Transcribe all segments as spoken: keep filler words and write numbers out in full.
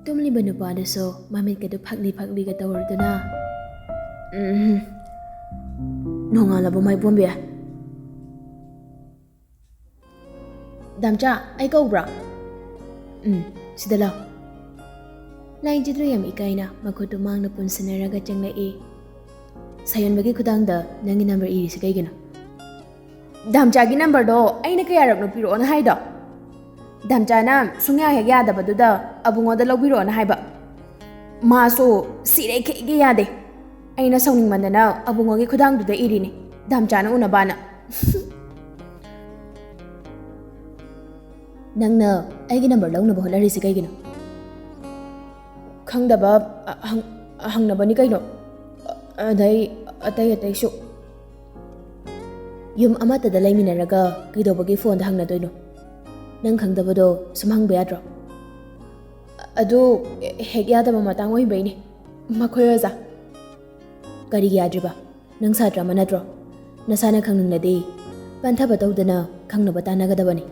ꯇꯨꯝꯂꯤꯕ ꯅꯨꯄꯥꯗꯨꯁꯨ ꯃꯃꯤꯠꯀꯗꯨ ꯐꯛꯂꯤ ꯐꯛꯂꯤꯒ ꯇꯧꯔꯗꯨꯅ, "ꯎꯝ, ꯅꯣꯡꯉꯥꯜꯂꯕꯣ ꯃꯥꯏꯕꯣꯝꯕꯤ?" "ꯗꯥꯝꯆꯥ, ꯑꯩ ꯀꯧꯕ꯭ꯔꯥ?" "ꯎꯝ, ꯁꯤꯗ ꯂꯥꯎ꯫" ꯂꯥꯏꯖꯗꯨ ꯌꯥꯝ ꯏꯀꯥꯏꯅ ꯃꯈꯨꯠꯇꯨ ꯃꯥꯡꯗ ꯄꯨꯟꯁꯤꯟꯅꯔꯒ ꯆꯪꯂꯛꯏ꯫ "ꯁꯥꯌꯣꯟꯕꯒꯤ ꯈꯨꯗꯥꯡꯗ ꯅꯪꯒꯤ ꯅꯝꯕꯔ ꯏꯔꯤꯁꯤ ꯀꯩꯒꯤꯅꯣ?" "ꯗꯥꯝꯆꯥꯒꯤ ꯅꯝꯕꯔꯗꯣ ꯑꯩꯅ ꯀꯌꯥꯔꯛꯅꯣ ꯄꯤꯔꯛꯑꯣꯅ ꯍꯥꯏꯗꯣ? ꯗꯥꯝꯆꯥꯅ ꯁꯨꯡꯌꯥ ꯍꯦꯛ ꯌꯥꯗꯕꯗꯨꯗ ꯑꯕꯨꯡꯉꯣꯗ ꯂꯧꯕꯤꯔꯛꯑꯣꯅ ꯍꯥꯏꯕ꯫ ꯃꯥꯁꯨ ꯁꯤꯔꯦ ꯈꯤꯛꯒꯦ ꯌꯥꯗꯦ꯫ ꯑꯩꯅ ꯁꯥꯎꯅꯤꯡꯃꯟꯗꯅ ꯑꯕꯨꯡꯉꯣꯒꯤ ꯈꯨꯗꯥꯡꯗꯨꯗ ꯏꯔꯤꯅꯤ, ꯗꯥꯝꯆꯥꯅ ꯎꯅꯕꯅ꯫" "ꯅꯪꯅ ꯑꯩꯒꯤ ꯅꯝꯕꯔ ꯂꯧꯅꯕ ꯍꯣꯠꯅꯔꯤꯁꯤ ꯀꯩꯒꯤꯅꯣ?" "ꯈꯪꯗꯕ ꯍꯪ-, ꯍꯪꯅꯕꯅꯤ ꯀꯩꯅꯣ꯫ ꯑꯗꯩ ꯑꯇꯩ ꯑꯇꯩꯁꯨ꯫" "ꯌꯨꯝ ꯑꯃꯠꯇꯗ ꯂꯩꯃꯤꯟꯅꯔꯒ ꯀꯩꯗꯧꯕꯒꯤ ꯐꯣꯟꯗ ꯍꯪꯅꯗꯣꯏꯅꯣ? ꯅꯪ ꯈꯪꯗꯕꯗꯣ ꯁꯨꯝ ꯍꯪꯕ ꯌꯥꯗ꯭ꯔꯣ?" "ꯑꯗꯨ ꯍꯦꯛ ꯌꯥꯗꯕ ꯃꯇꯥꯡ ꯑꯣꯏꯕꯩꯅꯦ, ꯃꯈꯣꯏ ꯑꯣꯖꯥ꯫" "ꯀꯔꯤꯒꯤ ꯌꯥꯗ꯭ꯔꯤꯕ? ꯅꯪ ꯁꯥꯇ꯭ꯔ ꯑꯃ ꯅꯠꯇ꯭ꯔꯣ? ꯅꯁꯥꯅ ꯈꯪꯅꯤꯡꯂꯗꯤ ꯄꯟꯊꯕ ꯇꯧꯗꯅ ꯈꯪꯅꯕ ꯇꯥꯟꯅꯒꯗꯕꯅꯤ꯫"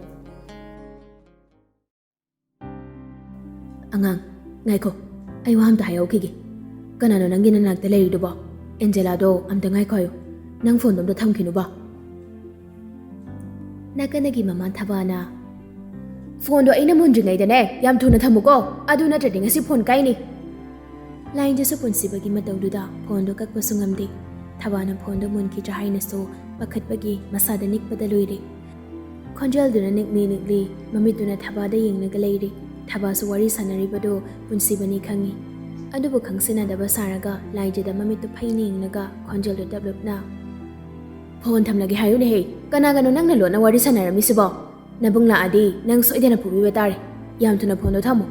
"ꯑꯉꯥꯡ, ꯉꯥꯏꯈꯣ, ꯑꯩ ꯋꯥ ꯑꯝꯇ ꯍꯥꯏꯍꯧꯈꯤꯒꯦ꯫ ꯀꯅꯥꯅꯣ ꯅꯪꯒꯤ ꯅꯅꯥꯛꯇ ꯂꯩꯔꯤꯗꯨꯕꯣ? ꯑꯦꯟꯖꯦꯂꯥꯗꯣ ꯑꯝꯇ ꯉꯥꯏꯈꯣ ꯍꯥꯏꯌꯨ꯫ ꯅꯪ ꯐꯣꯟꯗꯣ ꯑꯝꯇ ꯊꯝꯈꯤꯅꯨꯕ꯫" ꯅꯥꯀꯟꯗꯒꯤ ꯃꯃꯥ ꯊꯕꯥꯅ, "ꯐꯣꯟꯗꯣ ꯑꯩꯅ ꯃꯨꯟꯗ꯭ꯔꯤꯉꯩꯗꯅꯦ ꯌꯥꯝ ꯊꯨꯅ ꯊꯝꯃꯨꯀꯣ, ꯑꯗꯨ ꯅꯠꯇ꯭ꯔꯗꯤ ꯉꯁꯤ ꯐꯣꯟ ꯀꯥꯏꯅꯤ꯫" ꯂꯥꯏꯟꯗꯁꯨ ꯄꯨꯟꯁꯤꯕꯒꯤ ꯃꯇꯧꯗꯨꯗ ꯐꯣꯟꯗꯣ ꯀꯛꯄꯁꯨ ꯉꯝꯗꯦ꯫ ꯊꯕꯥꯅ ꯐꯣꯟꯗꯣ ꯃꯨꯟꯈꯤꯗ꯭ꯔꯥ ꯍꯥꯏꯅꯁꯨ ꯄꯥꯈꯠꯄꯒꯤ ꯃꯁꯥꯗ ꯅꯤꯛꯄꯗ ꯂꯣꯏꯔꯦ꯫ ꯈꯣꯟꯖꯦꯜꯗꯨꯅ ꯅꯤꯛꯂꯤ ꯅꯤꯛꯂꯤ ꯃꯃꯤꯠꯇꯨꯅ ꯊꯕꯥꯗ ꯌꯦꯡꯂꯒ ꯂꯩꯔꯤ꯫ ꯊꯕꯥꯁꯨ ꯋꯥꯔꯤ ꯁꯥꯟꯅꯔꯤꯕꯗꯨ ꯄꯨꯟꯁꯤꯕꯅꯤ ꯈꯪꯉꯤ꯫ ꯑꯗꯨꯕꯨ ꯈꯪꯁꯤꯟꯅꯗꯕ ꯁꯥꯔꯒ ꯂꯥꯏꯖꯗ ꯃꯃꯤꯠꯇꯨ ꯐꯩꯅ ꯌꯦꯡꯂꯒ ꯈꯣꯟꯖꯦꯜꯗꯨ ꯇꯞꯂꯞꯅ, "ꯐꯣꯟ ꯊꯝꯂꯒꯦ ꯍꯥꯏꯌꯨꯅꯦꯍꯦ꯫ ꯀꯅꯥꯒꯅꯣ ꯅꯪꯅ ꯂꯣꯠꯅ ꯋꯥꯔꯤ ꯁꯥꯟꯅꯔꯝꯃꯤꯁꯤꯕꯣ? ꯅꯕꯨꯡ ꯂꯥꯛꯑꯗꯤ ꯅꯪ ꯁꯣꯏꯗꯅ ꯐꯨꯕꯤꯕ ꯇꯥꯔꯦ꯫ ꯌꯥꯝ ꯊꯨꯅ ꯐꯣꯟꯗꯣ ꯊꯝꯃꯨ꯫"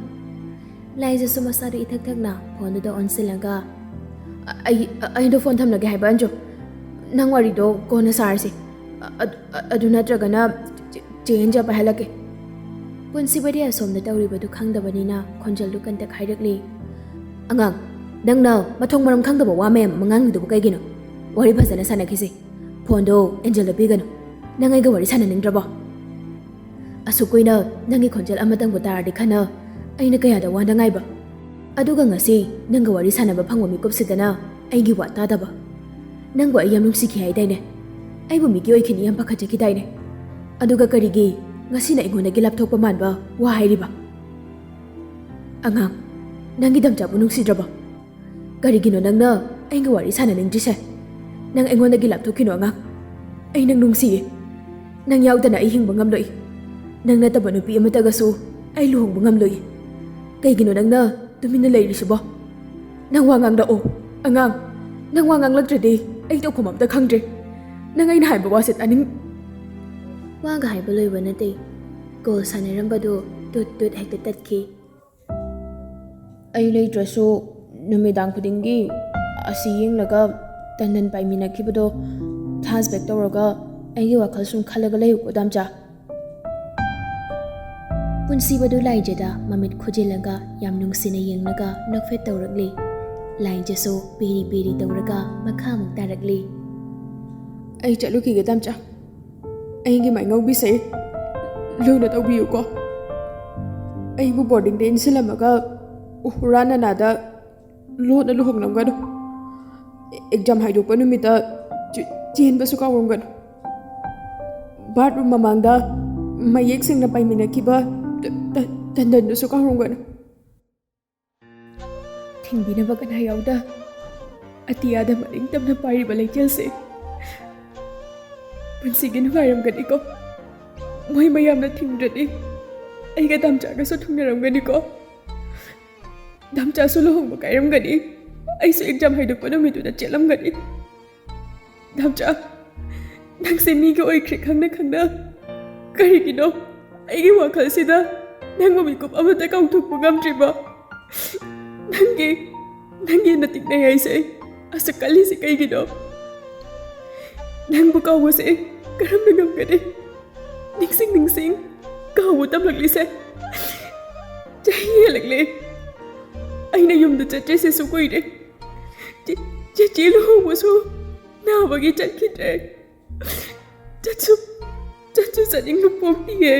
ꯂꯥꯏꯖꯁꯨ ꯃꯁꯥꯗꯨ ꯏꯊꯛ ꯊꯛꯅ ꯐꯣꯟꯗꯨꯗ ꯑꯣꯟꯁꯤꯜꯂꯒ, "ꯑ-, ꯑꯩ, ꯑ-, ꯑꯩꯗꯣ ꯐꯣꯟ ꯊꯝꯂꯒꯦ ꯍꯥꯏꯕ, ꯑꯟꯖꯨ꯫ ꯅꯪ ꯋꯥꯔꯤꯗꯣ ꯀꯣꯟꯅ ꯁꯥꯔꯁꯤ꯫ ꯑ-, ꯑ-, ꯑꯗꯨ ꯅꯠꯇ꯭ꯔꯒꯅ ꯆꯦ, ꯆꯦ ꯑꯦꯟꯖꯦꯜ ꯄꯥꯏꯍꯜꯂꯛꯀꯦ꯫" ꯄꯨꯟꯁꯤꯕꯗꯤ ꯑꯁꯣꯝꯗ ꯇꯧꯔꯤꯕꯗꯨ ꯈꯪꯗꯕꯅꯤꯅ ꯈꯣꯟꯖꯦꯜꯗꯨ ꯀꯟꯇꯛ ꯍꯥꯏꯔꯛꯂꯤ꯫ "ꯑꯉꯥꯡ, ꯅꯪꯅ ꯃꯊꯣꯡ ꯃꯔꯝ ꯈꯪꯗꯕ ꯋꯥ ꯃꯌꯥꯝ ꯑꯃ ꯉꯥꯡꯂꯤꯗꯨꯕꯨ ꯀꯩꯒꯤꯅꯣ? ꯋꯥꯔꯤ ꯐꯖꯅ ꯁꯥꯟꯅꯈꯤꯁꯤ꯫ ꯐꯣꯟꯗꯣ ꯑꯦꯟꯖꯦꯜꯗ ꯄꯤꯒꯅꯨ꯫ ꯅꯪ ꯑꯩꯒ ꯋꯥꯔꯤ ꯁꯥꯟꯅꯅꯤꯡꯗ꯭ꯔꯕꯣ? ꯑꯁꯨꯛ ꯀꯨꯏꯅ ꯅꯪꯒꯤ ꯈꯣꯟꯖꯦꯜ ꯑꯃꯇꯪꯕꯨ ꯇꯥꯔꯗꯤ ꯈꯟꯅ ꯑꯩꯅ ꯀꯌꯥꯗ ꯋꯥꯅꯉꯥꯏꯕ꯫ ꯑꯗꯨꯒ ꯉꯁꯤ ꯅꯪꯒ ꯋꯥꯔꯤ ꯁꯥꯟꯅꯕ ꯐꯪꯕ ꯃꯤꯀꯨꯞꯁꯤꯗꯅ ꯑꯩꯒꯤ ꯋꯥ ꯇꯥꯗꯕ꯫ ꯅꯪꯕꯨ ꯑꯩ ꯌꯥꯝ ꯅꯨꯡꯁꯤꯈꯤ ꯍꯥꯏꯗꯥꯏꯅꯦ? ꯑꯩꯕꯨ ꯃꯤꯒꯤ ꯑꯣꯏꯈꯤꯅꯤ ꯌꯥꯝ ꯄꯥꯈꯠꯆꯈꯤꯗꯥꯏꯅꯦ? ꯑꯗꯨꯒ ꯀꯔꯤꯒꯤ ꯉꯁꯤꯅ ꯑꯩꯉꯣꯟꯗꯒꯤ ꯂꯥꯞꯊꯣꯛꯄ ꯃꯥꯟꯕ ꯋꯥ ꯍꯥꯏꯔꯤꯕ? ꯑꯉꯥꯡ, ꯅꯪꯒꯤ ꯗꯝꯆꯥꯕꯨ ꯅꯨꯡꯁꯤꯗ꯭ꯔꯕꯣ? ꯀꯔꯤꯒꯤꯅꯣ ꯅꯪꯅ ꯑꯩꯒ ꯋꯥꯔꯤ ꯁꯥꯟꯅꯅꯤꯡꯗ꯭ꯔꯤꯁꯦ? ꯅꯪ ꯑꯩꯉꯣꯟꯗꯒꯤ ꯂꯥꯞꯊꯣꯛꯈꯤꯅꯣ ꯑꯉꯥꯡ꯫ ꯑꯩ ꯅꯪ ꯅꯨꯡꯁꯤꯌꯦ꯫ ꯅꯪ ꯌꯥꯎꯗꯅ ꯑꯩ ꯍꯤꯡꯕ ꯉꯝꯂꯣꯏ꯫ ꯅꯪ ꯅꯠꯇꯕ ꯅꯨꯄꯤ ꯑꯃꯠꯇꯒꯁꯨ ꯑꯩ ꯂꯨꯍꯣꯡꯕ ꯉꯝꯂꯣꯏ꯫ ꯀꯩꯒꯤꯅꯣ ꯅꯪꯅ ꯇꯨꯃꯤꯟꯅ ꯂꯩꯔꯤꯁꯤꯕꯣ? ꯅꯪ ꯋꯥ ꯉꯥꯡꯂꯛꯑꯣ ꯑꯉꯥꯡ꯫ ꯅꯪ ꯋꯥ ꯉꯥꯡꯂꯛꯇ꯭ꯔꯗꯤ ꯑꯩ ꯇꯧꯐꯝ ꯑꯝꯇ ꯈꯪꯗ꯭ꯔꯦ꯫ ꯅꯪ ꯑꯩꯅ ꯍꯥꯏꯕ ꯋꯥꯁꯦ ꯇꯥꯅꯤꯡ- ꯋꯥꯒ ꯍꯥꯏꯕ ꯂꯣꯏꯕ ꯅꯠꯇꯦ꯫ ꯀꯣꯜ ꯁꯥꯟꯅꯔꯝꯕꯗꯨ ꯇꯨꯠ ꯇꯨꯠ ꯍꯦꯛꯇ ꯇꯠꯈꯤ꯫ ꯑꯩ ꯂꯩꯇ꯭ꯔꯁꯨ ꯅꯨꯃꯤꯗꯥꯡ ꯈꯨꯗꯤꯡꯒꯤ ꯑꯁꯤ ꯌꯦꯡꯂꯒ ꯇꯟꯗꯟ ꯄꯥꯏꯃꯤꯟꯅꯈꯤꯕꯗꯣ flashback ꯇꯧꯔꯒ ꯑꯩꯒꯤ ꯋꯥꯈꯜ ꯁꯨꯝ ꯈꯜꯂꯒ ꯂꯩꯌꯨꯀꯣ ꯗꯥꯝꯆꯥ꯫ ꯄꯨꯟꯁꯤꯕꯗꯨ ꯂꯥꯏꯖꯗ ꯃꯃꯤꯠ ꯈꯨꯖꯤꯜꯂꯒ ꯌꯥꯝ ꯅꯨꯡꯁꯤꯅ ꯌꯦꯡꯂꯒ ꯅꯣꯛꯐꯦꯠ ꯇꯧꯔꯛꯂꯤ꯫ ꯂꯥꯏꯖꯁꯨ ꯄꯤꯔꯤ ꯄꯤꯔꯤ ꯇꯧꯔꯒ ꯃꯈꯥ ꯑꯃꯨꯛ ꯇꯥꯔꯛꯂꯤ꯫ ꯑꯩ ꯆꯠꯂꯨꯈꯤꯒꯦ ꯗꯥꯝꯆꯥ꯫ ꯑꯩꯒꯤ ꯃꯥꯏꯉꯧꯕꯤꯁꯦ ꯂꯨꯅ ꯇꯧꯕꯤꯌꯨꯀꯣ꯫ ꯑꯩꯕꯨ ꯕꯣꯔꯗꯤꯡꯗ ꯏꯟꯁꯤꯜꯂꯝꯃꯒ ꯍꯨꯔꯥꯟ ꯅꯅꯥꯗ ꯂꯣꯟꯅ ꯂꯨꯍꯣꯡꯂꯝꯒꯅꯨ꯫ ꯑꯦꯛꯖꯥꯝ ꯍꯥꯏꯗꯣꯛꯄ ꯅꯨꯃꯤꯠꯇ ꯆꯦ- ꯆꯦꯟꯕꯁꯨ ꯀꯥꯎꯔꯝꯒꯅꯨ꯫ ꯕꯥꯠꯔꯨꯝ ꯃꯃꯥꯡꯗ ꯃꯌꯦꯛ ꯁꯦꯡꯅ ꯄꯥꯏꯃꯤꯟꯅꯈꯤꯕ ꯇ- ꯇ- ꯇꯟꯗꯟꯗꯨꯁꯨ ꯀꯥꯎꯔꯝꯒꯅꯨ꯫ ꯊꯤꯡꯕꯤꯅꯕ ꯀꯅꯥ ꯌꯥꯎꯗ ꯑꯇꯤꯌꯥꯗ ꯃꯅꯤꯡ ꯇꯝꯅ ꯄꯥꯏꯔꯤꯕ ꯂꯩꯆꯦꯜꯁꯦ ꯄꯨꯟꯁꯤꯒꯤ ꯅꯨꯡꯉꯥꯏꯔꯝꯒꯅꯤꯀꯣ꯫ ꯃꯣꯏ ꯃꯌꯥꯝꯅ ꯊꯤꯡꯗ꯭ꯔꯗꯤ ꯑꯩꯒ ꯗꯥꯝꯆꯥꯒꯁꯨ ꯊꯨꯡꯅꯔꯝꯒꯅꯤꯀꯣ꯫ ꯗꯥꯝꯆꯥꯁꯨ ꯂꯨꯍꯣꯡꯕ ꯀꯥꯏꯔꯝꯒꯅꯤ꯫ ꯑꯩꯁꯨ ꯑꯦꯛꯖꯥꯝ ꯍꯥꯏꯗꯣꯛꯄ ꯅꯨꯃꯤꯠꯇꯨꯗ ꯆꯦꯜꯂꯝꯒꯅꯤ꯫ ꯗꯥꯝꯆꯥ, ꯅꯪꯁꯦ ꯃꯤꯒꯤ ꯑꯣꯏꯈ꯭ꯔꯦ ꯈꯪꯅ ꯈꯪꯅ ꯀꯔꯤꯒꯤꯅꯣ ꯑꯩꯒꯤ ꯋꯥꯈꯜꯁꯤꯗ ꯅꯪꯕꯨ ꯃꯤꯀꯨꯞ ꯑꯃꯠꯇ ꯀꯥꯎꯊꯣꯛꯄ ꯉꯝꯗ꯭ꯔꯤꯕ? ꯅꯪꯒꯤ, ꯅꯪꯒꯤ ꯅꯇꯤꯛ ꯅꯌꯥꯏꯁꯦ ꯑꯁꯨꯛ ꯀꯜꯂꯤꯁꯦ ꯀꯩꯒꯤꯅꯣ? ꯅꯪꯕꯨ ꯀꯥꯎꯕꯁꯦ ꯀꯔꯝꯅ ꯉꯝꯒꯅꯤ? ꯅꯤꯡꯁꯤꯡ ꯅꯤꯡꯁꯤꯡ ꯀꯥꯎꯕ ꯇꯝꯂꯛꯂꯤꯁꯦ ꯆꯍꯤ ꯍꯦꯜꯂꯛꯂꯦ꯫ ꯑꯩꯅ ꯌꯨꯝꯗ ꯆꯠꯇ꯭ꯔꯤꯁꯤꯁꯨ ꯀꯨꯏꯔꯦ꯫ ꯆꯦ- ꯆꯦꯆꯦ ꯂꯨꯍꯣꯡꯕꯁꯨ ꯅꯥꯕꯒꯤ ꯆꯠꯈꯤꯗ꯭ꯔꯦ꯫ ꯆꯠꯁꯨ ꯆꯠꯁꯨ ꯆꯠꯅꯤꯡꯕ ꯄꯣꯛꯇꯤꯌꯦ꯫